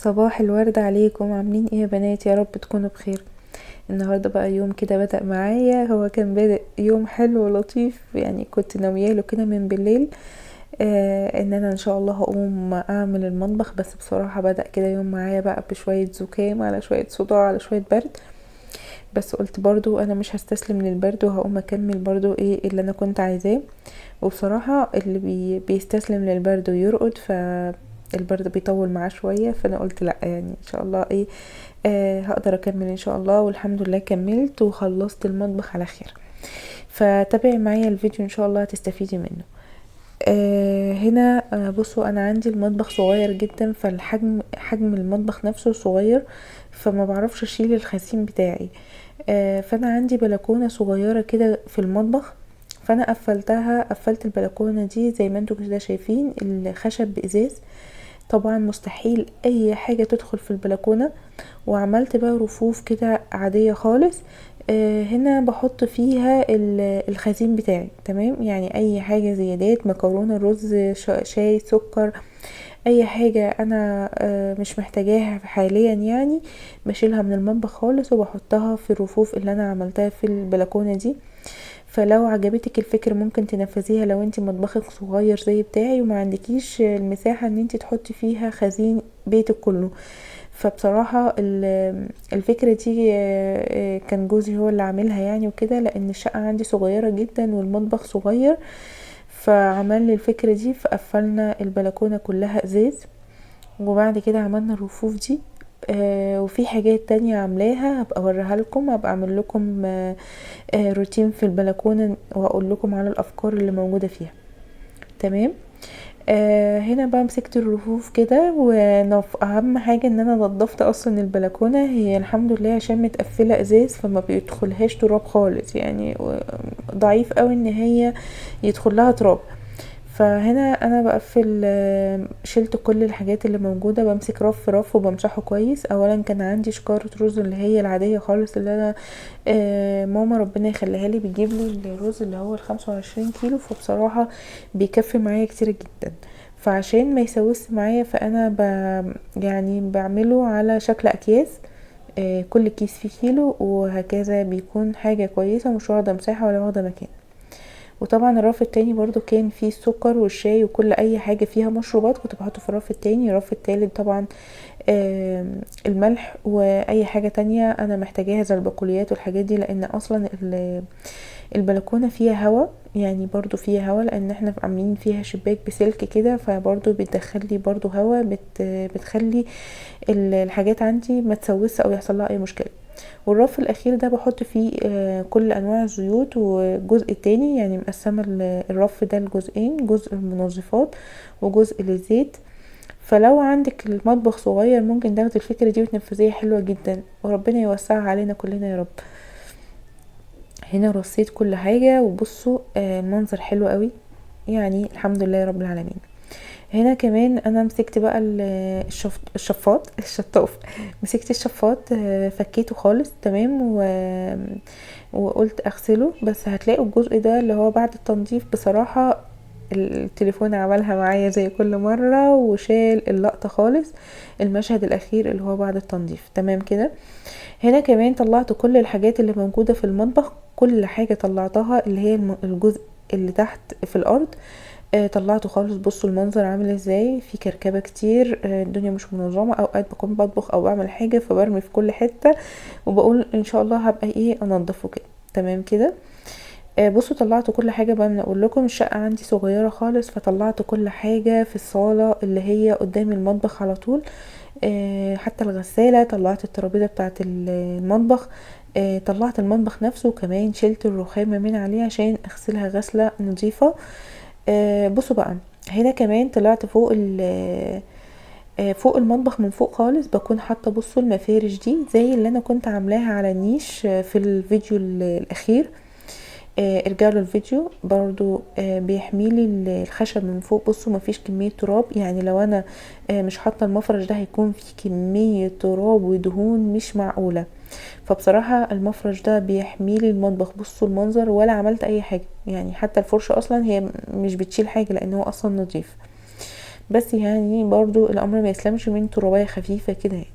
صباح الورد عليكم. عاملين ايه يا بنات؟ يا رب تكونوا بخير. النهارده بقى يوم كده بدأ معايا، هو كان بادئ يوم حلو ولطيف، كنت ناوية له كده من بالليل ان انا ان شاء الله هقوم اعمل المطبخ، بس بصراحة بدأ كده يوم معايا بقى بشوية زكام على شوية صداع على شوية برد، بس قلت برضو انا مش هستسلم للبرد وهقوم اكمل برضو ايه اللي انا كنت عايزاه. وبصراحة اللي بيستسلم للبرد ويرقد فالبرد بيطول معاه شوية، فانا قلت لا، ان شاء الله هقدر اكمل ان شاء الله، والحمد لله كملت وخلصت المطبخ على خير. فتابعي معايا الفيديو ان شاء الله هتستفيدي منه. هنا، انا عندي المطبخ صغير جدا، فالحجم حجم المطبخ نفسه صغير، فما بعرفش اشيل الخزين بتاعي. فانا عندي بلكونة صغيرة كده في المطبخ، فانا قفلت البلكونة دي زي ما انتوا كده شايفين، الخشب بإزاز، طبعا مستحيل اي حاجة تدخل في البلكونة. وعملت بقى رفوف كده عادية خالص، هنا بحط فيها الخزين بتاعي، تمام؟ اي حاجة زيادات، مكرونة، رز، شاي، سكر، اي حاجة انا، مش محتاجاها حاليا، بشيلها من المطبخ خالص وبحطها في الرفوف اللي انا عملتها في البلكونة دي. فلو عجبتك الفكرة ممكن تنفذيها لو انت مطبخك صغير زي بتاعي وما عندكيش المساحة ان انت تحطي فيها خزين بيتك كله. فبصراحة الفكرة دي، كان جوزي هو اللي عاملها لأن الشقة عندي صغيرة جدا والمطبخ صغير، فعمل لي الفكرة دي. فقفلنا البلكونة كلها ازاز، وبعد كده عملنا الرفوف دي. وفي حاجات تانية عاملاها هبقى اوريها لكم، هبقى اعمل لكم، روتين في البلكونة واقول لكم على الافكار اللي موجودة فيها، تمام؟ هنا بقى مسكت الرفوف كده، اهم حاجة ان انا نظفت اصلا البلكونة، هي الحمد لله عشان متقفلة ازاز فما بيدخلهاش تراب خالص، ضعيف قوي ان هي يدخل لها تراب. فهنا انا بقفل، شلت كل الحاجات اللي موجودة، بمسك رف رف وبمسحه كويس. اولا كان عندي شكارة رز اللي هي العادية خالص، اللي انا، ماما ربنا يخليها لي بتجيب لي الرز اللي هو 25 كيلو، فبصراحة بيكفي معايا كتير جدا. فعشان ما يسوس معايا فانا بعمله على شكل اكياس، كل كيس فيه كيلو وهكذا، بيكون حاجة كويسة ومش واخدة مساحة ولا واخدة مكان. وطبعا الرف التاني برضو كان فيه السكر والشاي وكل اي حاجة فيها مشروبات كنت بحطه في الرف التاني. الرف التالت طبعا، الملح واي حاجة تانية انا محتاجاها زي البقوليات والحاجات دي، لان اصلا البلكونة فيها هوا، برضو فيها هوا لان احنا عاملين فيها شباك بسلك كده، فبرضو بتدخل لي برضو هوا، بتخلي الحاجات عندي ما تسوسش او يحصل لها اي مشكلة. والرف الاخير ده بحط فيه، كل انواع الزيوت، والجزء التاني مقسمه الرف ده لجزئين، جزء المنظفات وجزء للزيت. فلو عندك المطبخ صغير ممكن تاخدي الفكره دي وتنفذيها، حلوه جدا، وربنا يوسعها علينا كلنا يا رب. هنا رصيت كل حاجه، وبصوا، المنظر حلو قوي، الحمد لله يا رب العالمين. هنا كمان انا مسكت بقى الشفاط، الشطاف، مسكت الشفاط، فكيته خالص، تمام، وقلت اغسله، بس هتلاقوا الجزء ده اللي هو بعد التنظيف بصراحة التليفون عملها معايا زي كل مرة وشال اللقطة خالص، المشهد الاخير اللي هو بعد التنظيف، تمام كده. هنا كمان طلعت كل الحاجات اللي موجودة في المطبخ، كل حاجة طلعتها اللي هي الجزء اللي تحت في الارض، طلعته خالص. بصوا المنظر عامل ازاي، في كركبة كتير، الدنيا مش منظمة، اوقات بكون بطبخ او بعمل حاجة فبرمي في كل حتة وبقول ان شاء الله هبقى انضفه كده، تمام كده. بصوا طلعت كل حاجة بقى، من اقول لكم الشقة عندي صغيرة خالص، فطلعت كل حاجة في الصالة اللي هي قدام المطبخ على طول، حتى الغسالة، طلعت الترابيزة بتاعت المطبخ، طلعت المطبخ نفسه، وكمان شلت الرخامة من عليه عشان اغسلها غسلة نظيفة. بصوا بقى هنا كمان طلعت فوق المطبخ من فوق خالص، بكون حاطة بصوا المفارش دي زي اللي انا كنت عاملاها على النيش، في الفيديو الاخير، ارجعوا للفيديو برضو، بيحميلي الخشب من فوق. بصوا مفيش كمية تراب، لو انا، مش حاطة المفرش ده هيكون في كمية تراب ودهون مش معقولة، فبصراحة المفرش ده بيحميلي المطبخ. بصوا المنظر، ولا عملت اي حاجة، حتى الفرشة اصلا هي مش بتشيل حاجة لان هو اصلا نظيف. بس يعني برضو الامر ما يسلمش من ترابيه خفيفة كده يعني.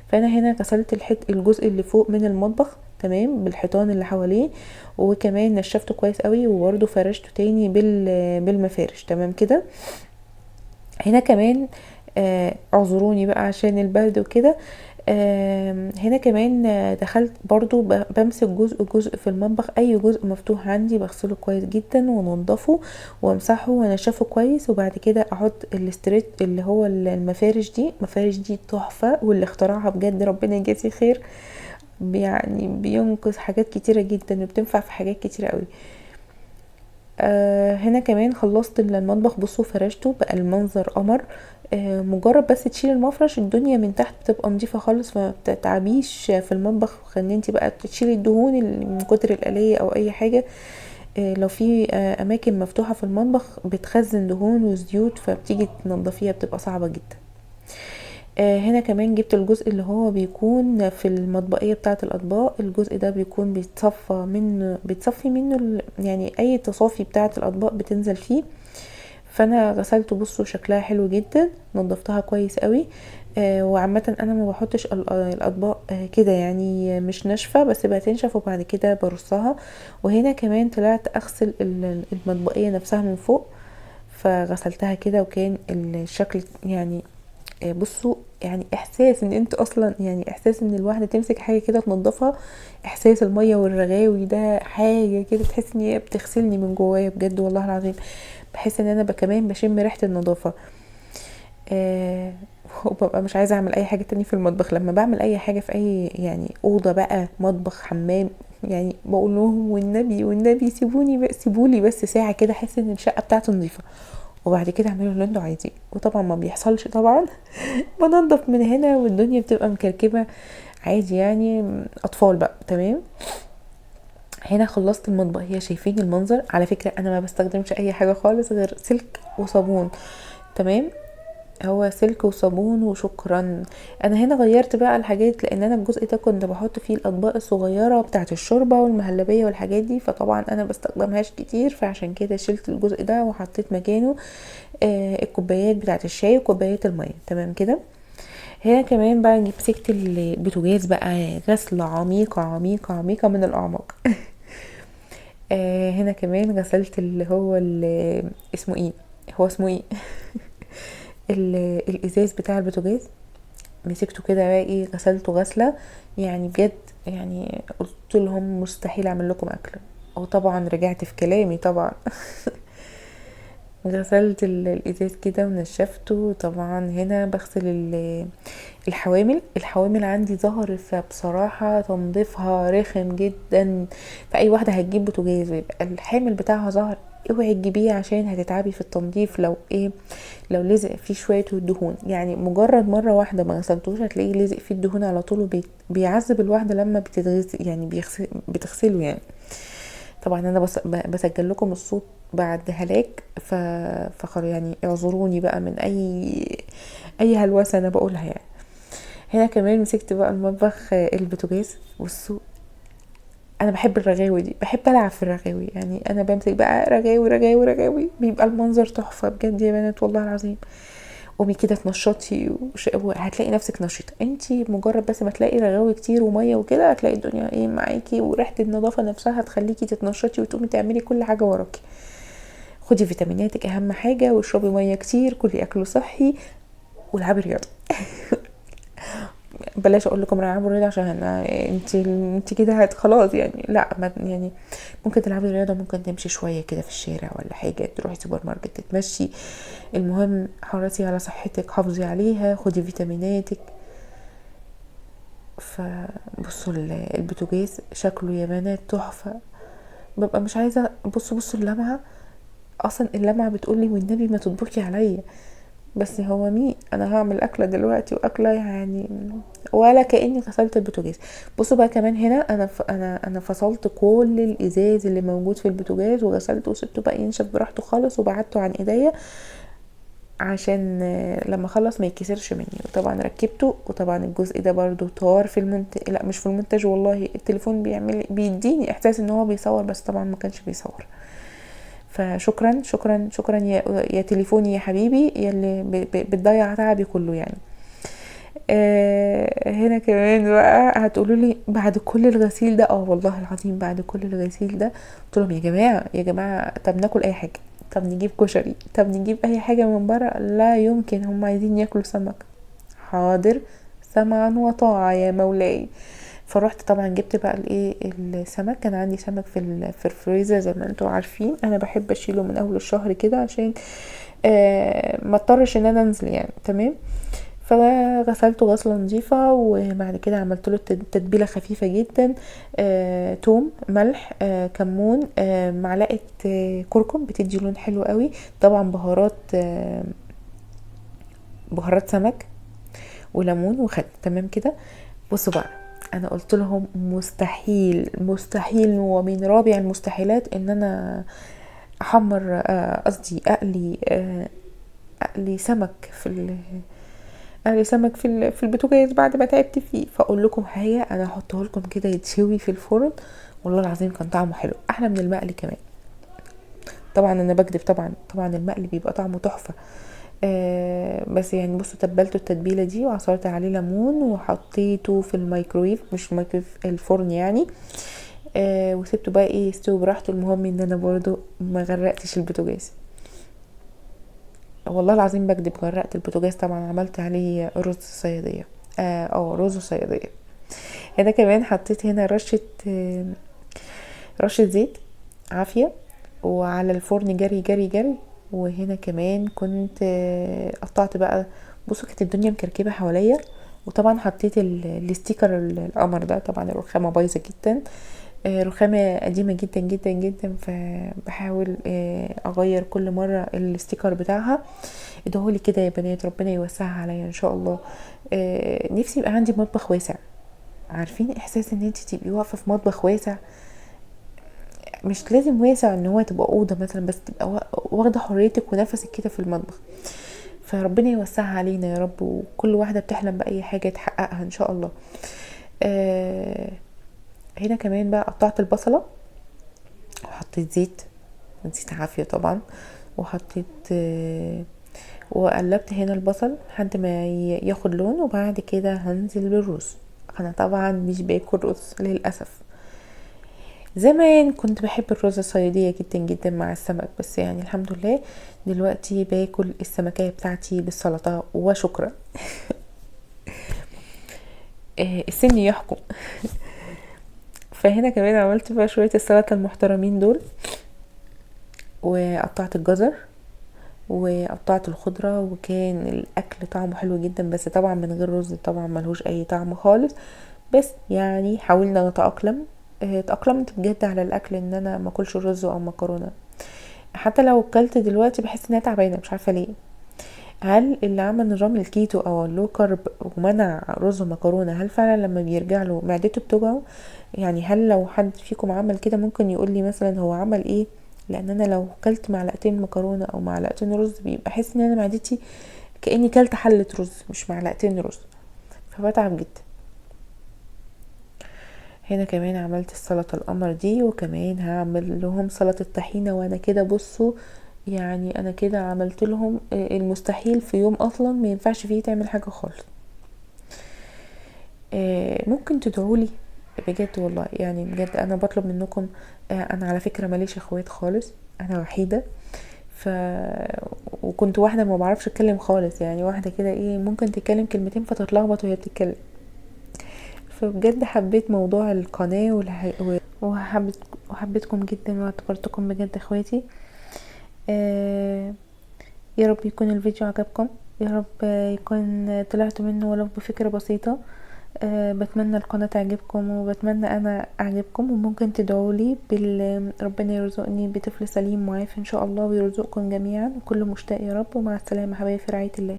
فانا هنا غسلت الجزء اللي فوق من المطبخ، تمام، بالحيطان اللي حواليه، وكمان نشفته كويس قوي، وبرضو فرشته تاني بالمفارش، تمام كده. هنا كمان اعذروني بقى عشان البرد وكده. هنا كمان دخلت برضو بمسك جزء جزء في المطبخ، اي جزء مفتوح عندي بغسله كويس جدا وانضفه وامسحه وانشفه كويس، وبعد كده احط الاستريت اللي هو المفارش دي. المفارش دي تحفة، واللي اخترعها بجد ربنا يجازيه خير، بينقذ حاجات كتيرة جدا وبتنفع في حاجات كتيرة قوي. هنا كمان خلصت المطبخ، بصوا فرشته بقى المنظر قمر. مجرد بس تشيل المفرش الدنيا من تحت بتبقى نظيفة خالص، فما بتتعبيش في المطبخ ان انت بقى تشيلي الدهون اللي من كتر القلية او اي حاجة. لو في اماكن مفتوحة في المطبخ بتخزن دهون وزيوت، فبتيجي تنظفيها بتبقى صعبة جدا. هنا كمان جبت الجزء اللي هو بيكون في المطبقية بتاعة الأطباق. الجزء ده بيكون بيتصفى منه، بتصفي منه يعني أي تصافي بتاعة الأطباق بتنزل فيه. فأنا غسلته، بصوا شكلها حلو جدا، نظفتها كويس قوي. وعامة أنا ما بحطش الأطباق، كده مش ناشفة، بس بتنشف وبعد كده برصها. وهنا كمان طلعت أغسل المطبقية نفسها من فوق، فغسلتها كده، وكان الشكل بصوا احساس ان انت اصلا احساس ان الواحدة تمسك حاجة كده تنظفها، احساس المية والرغاوي ده حاجة كده تحس ان هي بتغسلني من جوايا بجد والله العظيم. بحس ان انا كمان بشم ريحه النظافة، وببقى مش عايزه اعمل اي حاجة تاني في المطبخ. لما بعمل اي حاجة في اي اوضة بقى، مطبخ، حمام، بقول لهم والنبي والنبي سيبوني بس ساعة كده احس ان الشقة بتاعتي نظيفة، وبعد كده اعملوا اللي انتوا عايزينه. وطبعا ما بيحصلش طبعا، بنضف من هنا والدنيا بتبقى مكركبه عادي، اطفال بقى، تمام. هنا خلصت المطبخ، هي شايفين المنظر. على فكرة انا ما بستخدمش اي حاجة خالص غير سلك وصابون، تمام، هو سلك وصابون وشكرا. انا هنا غيرت بقى الحاجات، لان انا الجزء ده كنت بحط فيه الاطباق الصغيرة بتاعه الشوربة والمهلبيه والحاجات دي، فطبعا انا بستخدمهاش كتير، فعشان كده شلت الجزء ده وحطيت مكانه، الكوبايات بتاعه الشاي وكوبايات المية، تمام كده. هنا كمان بقى مسكت البوتاجاز بقى غسله عميقة عميقة عميقة من الاعماق. هنا كمان غسلت اللي هو اسمه ايه، هو اسمه ايه، الازاز بتاع البوتاجاز، مسكته كده بقى ايه، غسلته غسله بجد، قلت لهم مستحيل اعمل لكم اكل، وطبعا رجعت في كلامي طبعا. غسلت الازاز كده ونشفته. طبعا هنا بغسل الحوامل، الحوامل عندي ظهر، فبصراحة تنظيفها رخم جدا، فأي واحدة هتجيب بوتاجاز ويبقى الحامل بتاعها ظهر اوعي تجيبيه عشان هتتعبي في التنظيف. لو لزق فيه شوية الدهون، مجرد مرة واحدة ما غسلتوش هتلاقيه لزق فيه الدهون على طول، بيعذب الواحدة لما بتتغسل، يعني بتغسله يعني. طبعا انا بسجل لكم الصوت بعد هلاك، فخر اعذروني بقى من اي هلوسة انا بقولها. هنا كمان مسكت بقى المطبخ، البوتاجاز. بصوا انا بحب الرغاوي دي، بحب العب في الرغاوي، انا بمسك بقى رغاوي رغاوي رغاوي، بيبقى المنظر تحفة بجد يا بنات والله العظيم. قومي كده تنشطي وهتلاقي نفسك نشيطه. انتي مجرد بس ما تلاقي رغاوي كتير ومية وكده هتلاقي الدنيا ايه معاكي، وريحه النظافة نفسها هتخليكي تتنشطي وتقومي تعملي كل حاجة وراكي. خدي فيتاميناتك اهم حاجة، واشربي مية كتير، كلي اكل صحي، والعبي رياضة. بلاش اقول لكم العبوا رياضة عشان انت كده خلاص يعني، لا، ما يعني ممكن تلعبي رياضة، ممكن تمشي شوية كده في الشارع ولا حاجة، تروحي سوبر ماركت تتمشي. المهم حرصي على صحتك، حافظي عليها، خدي فيتاميناتك. فبصوا البوتاجاز شكله يا بنات تحفة، ببقى مش عايزه. بصوا اللمعة، اصلا اللمعة بتقولي والنبي ما تطبخي عليا، بس هو مين انا هعمل اكله دلوقتي واكله ولا كاني غسلت البوتاجاز. بصوا بقى كمان هنا انا فصلت كل الازاز اللي موجود في البوتاجاز وغسلته وسبته بقى ينشف براحته خالص، وبعدته عن ايديا عشان لما اخلص ما يتكسرش مني. وطبعا ركبته، وطبعا الجزء ده برضو طار في المونتاج، لا مش في المونتاج والله، التليفون بيديني احساس ان هو بيصور بس طبعا ما كانش بيصور. فشكرا شكرا شكرا يا تليفوني يا حبيبي، يا اللي بتضيع تعبي كله يعني. هنا كمان بقى هتقولوا لي بعد كل الغسيل ده، والله العظيم بعد كل الغسيل ده قلت لهم يا جماعة يا جماعة طب ناكل اي حاجة، طب نجيب كشري، طب نجيب اي حاجة من بره. لا يمكن، هم عايزين ياكلوا سمك. حاضر، سمعا وطاعة يا مولاي. فروحت طبعا جبت بقى السمك. كان عندي سمك في الفريزر زي ما انتوا عارفين، انا بحب اشيله من اول الشهر كده عشان ما اضطرش ان انا انزل يعني، تمام. فغسلته غسله نظيفة، وبعد كده عملت له تتبيله خفيفة جدا، توم، ملح، كمون، معلقه، كركم بتدي لون حلو قوي، طبعا بهارات سمك وليمون وخل، تمام كده. بصوا بقى، انا قلت لهم مستحيل مستحيل ومن رابع المستحيلات ان انا احمر، قصدي اقلي سمك في اقلي سمك في البوتاجاز بعد ما تعبت فيه. فاقول لكم حاجة، انا هحطه لكم كده يتشوي في الفرن، والله العظيم كان طعمه حلو، احلى من المقلي كمان. طبعا انا بكدب، طبعا المقلي بيبقى طعمه تحفة، بس بصوا تبلته التتبيله دي وعصرت عليه ليمون وحطيته في الميكرويف، مش الميكرويف، الفرن يعني، وسبته بقى يستوي براحته. المهم ان انا برضو ما غرقتش البوتاجاز، والله العظيم بكدب، غرقت البوتاجاز طبعا، عملت عليه رز صياديه، رز صياديه. هنا كمان حطيت هنا رشه زيت عافية، وعلى الفرن جري جري جري. وهنا كمان كنت قطعت بقى، بصوا كانت الدنيا مكركبه حواليا، وطبعا حطيت الستيكر القمر ده. طبعا الرخامه بايظة جدا، رخامه قديمة جدا جدا جدا، فبحاول اغير كل مرة الستيكر بتاعها. ادعولي كده يا بنات ربنا يوسعها عليا ان شاء الله. نفسي يبقى عندي مطبخ واسع، عارفين احساس ان انت تبقي واقفة في مطبخ واسع، مش لازم واسع ان هو تبقى اوضة مثلا، بس تبقى واخده حريتك ونفسك كده في المطبخ. فربنا يوسعها علينا يا رب، وكل واحدة بتحلم باي حاجة تحققها ان شاء الله. هنا كمان بقى قطعت البصله وحطيت زيت، زيت عافية طبعا، وقلبت هنا البصل لحد ما ياخد لون، وبعد كده هنزل بالرز. انا طبعا مش باكل رز للاسف، زمان كنت بحب الرز الصياديه جدا جدا مع السمك، بس الحمد لله دلوقتي باكل السمكيه بتاعتي بالسلطة وشكرا. السن يحكم. فهنا كمان عملت بقى شوية السلطة المحترمين دول، وقطعت الجزر وقطعت الخضرة، وكان الاكل طعمه حلو جدا، بس طبعا من غير رز طبعا ملهوش اي طعم خالص، بس حاولنا نتأقلم. اتأقلمت بجد على الاكل ان انا ما اكلش رز او مكرونه، حتى لو اكلت دلوقتي بحس ان انا تعبانة مش عارفه ليه. هل اللي عمل نظام الكيتو او ال low carb ومنع رز ومكرونه هل فعلا لما بيرجع له معدته بتوجعه؟ هل لو حد فيكم عمل كده ممكن يقول لي مثلا هو عمل ايه؟ لان انا لو اكلت معلقتين مكرونه او معلقتين رز بيبقى احس ان انا معدتي كاني كلت حله رز مش معلقتين رز، فبتعب جدا. هنا كمان عملت السلطة القمر دي، وكمان هعمل لهم سلطة طحينه. وانا كده بصوا انا كده عملت لهم المستحيل في يوم اصلا ما ينفعش فيه تعمل حاجة خالص. ممكن تدعولي بجد والله، بجد انا بطلب منكم. انا على فكرة ماليش اخوات خالص، انا وحيده، وكنت واحدة ما بعرفش اتكلم خالص، واحدة كده ممكن تتكلم كلمتين فتتلخبط وهي بتتكلم. فبجد حبيت موضوع القناة وحبيتكم جدا واعتبرتكم بجد اخواتي. يا رب يكون الفيديو عجبكم، يا رب يكون طلعتوا منه ولو بفكرة بسيطة. بتمنى القناة تعجبكم، وبتمنى انا اعجبكم، وممكن تدعولي ربنا يرزقني بطفل سليم معافى ان شاء الله، ويرزقكم جميعا وكل مشتاق يا رب. ومع السلامة حبايبي، في رعاية الله.